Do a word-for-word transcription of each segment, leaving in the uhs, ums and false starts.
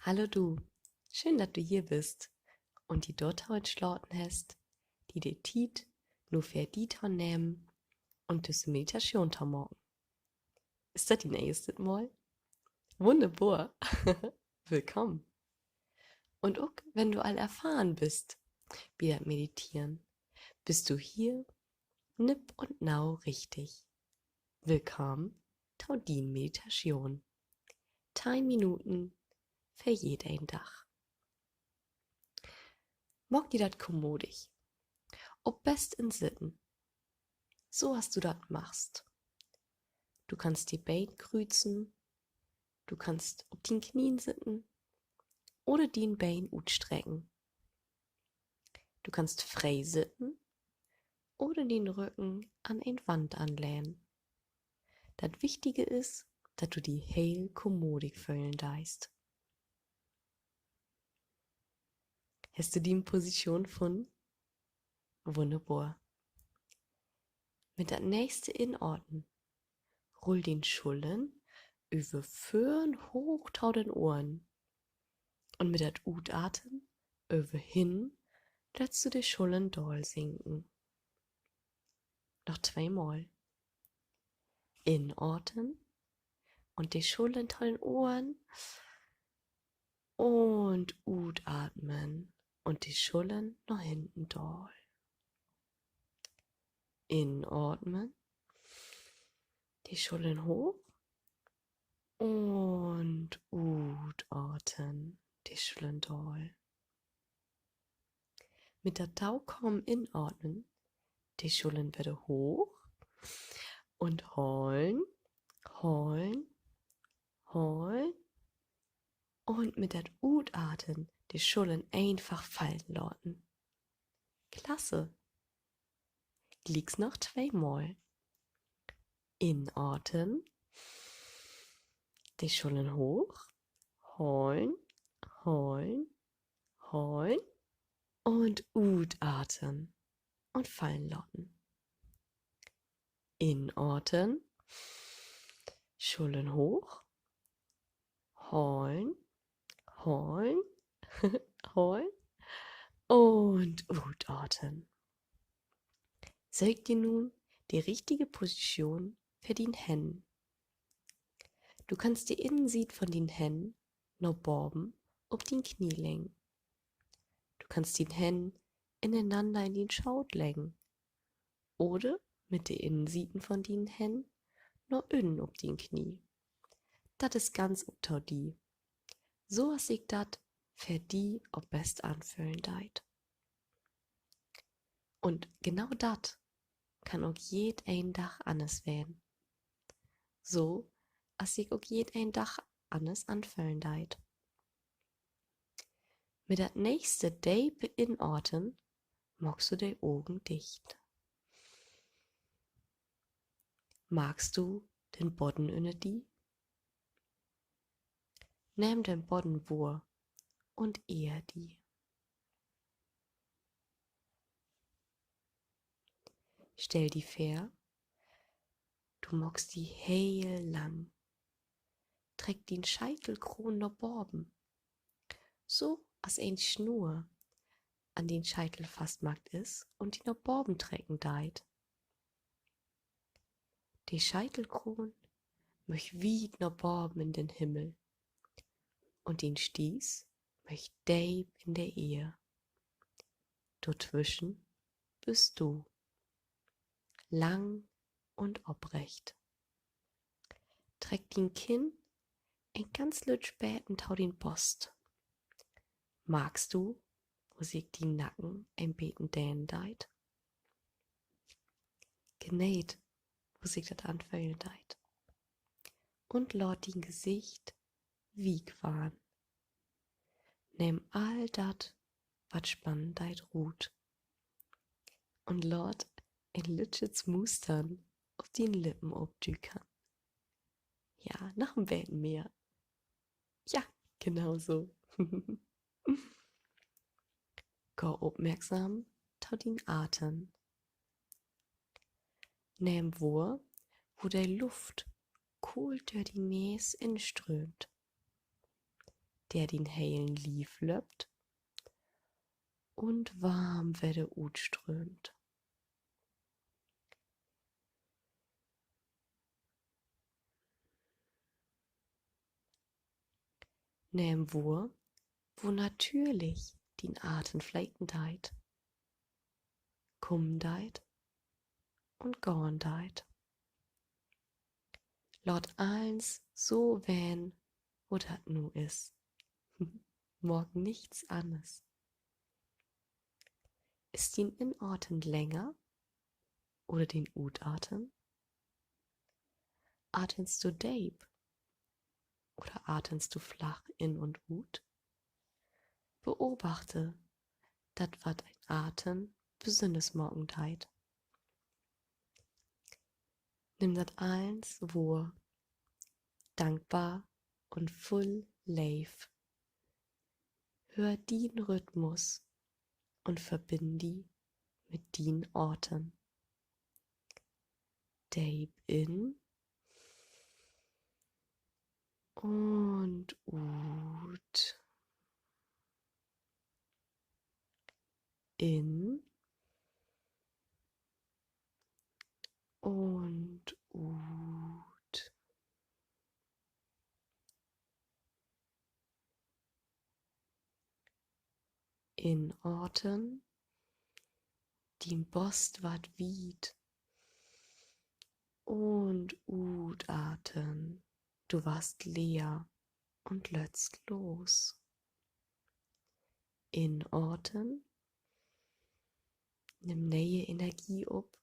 Hallo du, schöön, dat du hier büst un di dorto entslaten hest, di de Tiet nu för di to nehmen un düsse Meditatschoon to maken. Is dat dien eerstet Mal? Wunnerbor! Willkamen! Un ok wenn du al erfahren büst bi dat Mediteren, büst du hier nipp un nau richtig. Willkamen to dien Meditatschoon. Teihn Minuten för jedeen Dag. Maak di dat kommodig. Op best in Sitten, so as du dat magst. Du kannst de Been krüzen, du kannst op dien Knien sitten oder dien Been utstrecken. Du kannst free sitten oder dien Rüggen an en Wand anlehnen. Dat Wichtige is, dat du di heel kommodig föhlen deist. Hest du dien Positschoon funnen? Wunnerbor. Mit dat nächste Inaten rull dien Schullern över vörn hooch to den Ohren. Un mit dat Utaten över hinnen lettst du de Schullern daal sinken. Noch tweemal. Inaten un de Schullern to den Ohren. Un utaten un de Schullern na hinnen daal. Inaten, de Schullern hooch un utaten, de Schullern daal. Mit dat tokamen Inaten de Schullern wedder hooch un holen, holen, holen. Un mit dat Utaten de Schullern eenfach fallen laten. Klasse! Glieks noch tweemal. Inaten, de Schullern hooch, holen, holen, holen un utaten un fallen laten. Inaten, Schullern hooch, holen, holen, holen un utaten. Söök di nu de richtige Positschoon för dien Hänn. Du kannst de Innensiet von dien Hänn na baven op dien Knie leggen. Du kannst dien Hänn inenanner in dien Schoot leggen oder mit de Innensieten von dien Hänn na ünnen op dien Knie. Dat is ganz up to di, so as sik dat för di op best anföhlen deit. Un genau dat kann ok jedeen Dag anners ween, so as sik ok jedeen Dag anners anföhlen deit. Mit dat nächste depe Inaten maakst du de Ogen dicht. Markst du den Bodden ünner di? Nehm den Bodden wohr un ehr di. Stell di vör, du maakst di heel lang. Treck dien Scheitelkroon na baven, so as en Snuur an dien Scheitel fastmaakt is un di na baven trecken deit. De Scheitelkroon möch wiet na baven in den Himmel un dien Stieß möch deep in de Eer. Dortwüschen büst du, lang un oprecht. Treck dien Kinn en ganz lütt beten to dien Bost. Markst du, wo sik dien Nacken en beten dehnen deit? Geneet, wo sik dat anföhlen deit. Un laat dien Gesicht week warrn. Nehm all dat, wat spannen deit, rut. Un laat en lüttjet Smustern op dien Lippen opdükern. Ja, noch en beten mehr. Ja, genau so. Gah opmerksam to dien Aten. Nehm wohr, wo de Luft koolt dör dien Nees inströömt. de dien helen Lief löppt un warm wedder utströömt. Nehm wohr, wo natürlich dien Aten fleten deit, kamen deit un gahn deit. Laat allens so ween, wo dat nu is. Maak nix anners. Is dien Inaten länger oder dien Utaten? Atenst du deep oder atenst du flach in un ut? Beobachte dat, wat en Aten besünners maken deit. Nimm dat allens wohr, dankbar un vull Leev. Höör dien Rhythmus un verbinn di mit dien Aten. Deep in un ut. In un ut. Inaten, dien Bost warrt wiet. Un utaten, du warrst leer un löttst los. Inaten, nimm ne'e Energie op.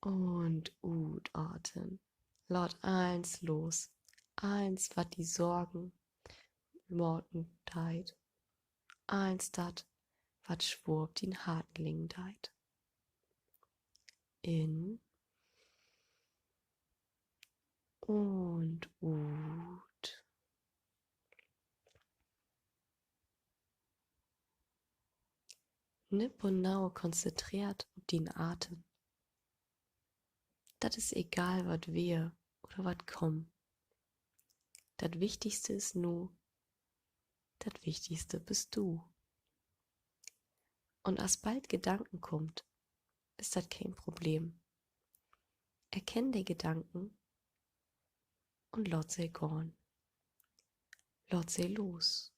Un utaten, laat allens los. Allens, wat di Sorgen maken deit. Allens dat, wat swoor op dien Harten liggen deit. In un ut. Nipp un nau konzentreert op dien Aten. Dat is egal, wat weer oder wat kummt. Dat Wichtigste is nu, dat Wichtigste büst du. Un as bald Gedanken kummt, is dat keen Problem. Erkenn de Gedanken un laat se gahn. Laat se los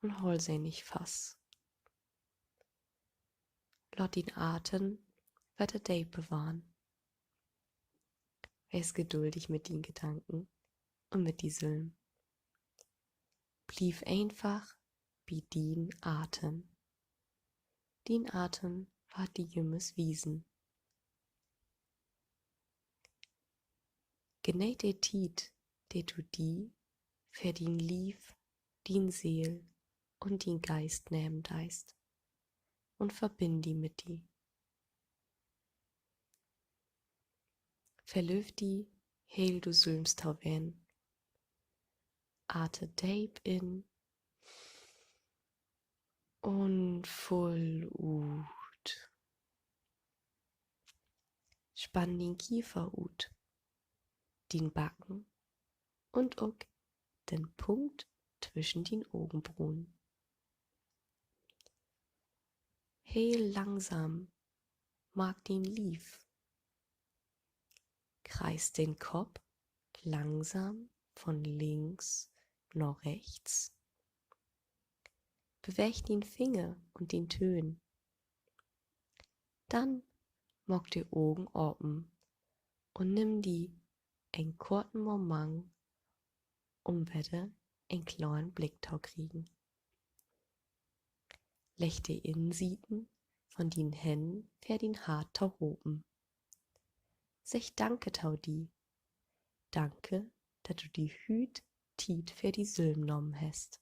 un holl se nich fast. Laat dien Aten wedder deper warrn. Wees geduldig mit dien Gedanken un mit di sülm. Bliev eenfach bi dien Aten. Dien Aten warrt di jümmers wiesen. Geneet de Tiet, de du di för dien Lief, dien Seel un dien Geist nehmen deist, un verbinn di mit di. Verlööv di, heel du sülvst to ween. Ate deep in un vull ut. Spann dien Kiefer ut, dien Backen un ok den Punkt twischen dien Ogenbrunen. Heel langsam maak dien Lief. Kreis den Kopp langsam von links na rechts. Beweeg dien Finger un dien Töhn. Dann maak de Ogen apen un nimm di en korten Moment, um wedder en klaren Blick to kriegen. Legg de Innensieten von dien Hänn vör dien Hart tohopen. Segg Danke to di. Danke, dat du di hüüt Tiet för di sülm nahmen hest.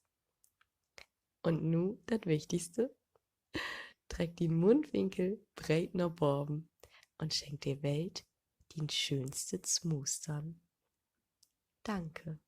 Un nu dat Wichtigste: Treck dien Mundwinkel breet na baven un schenk de Welt dien schöönste Smustern. Danke.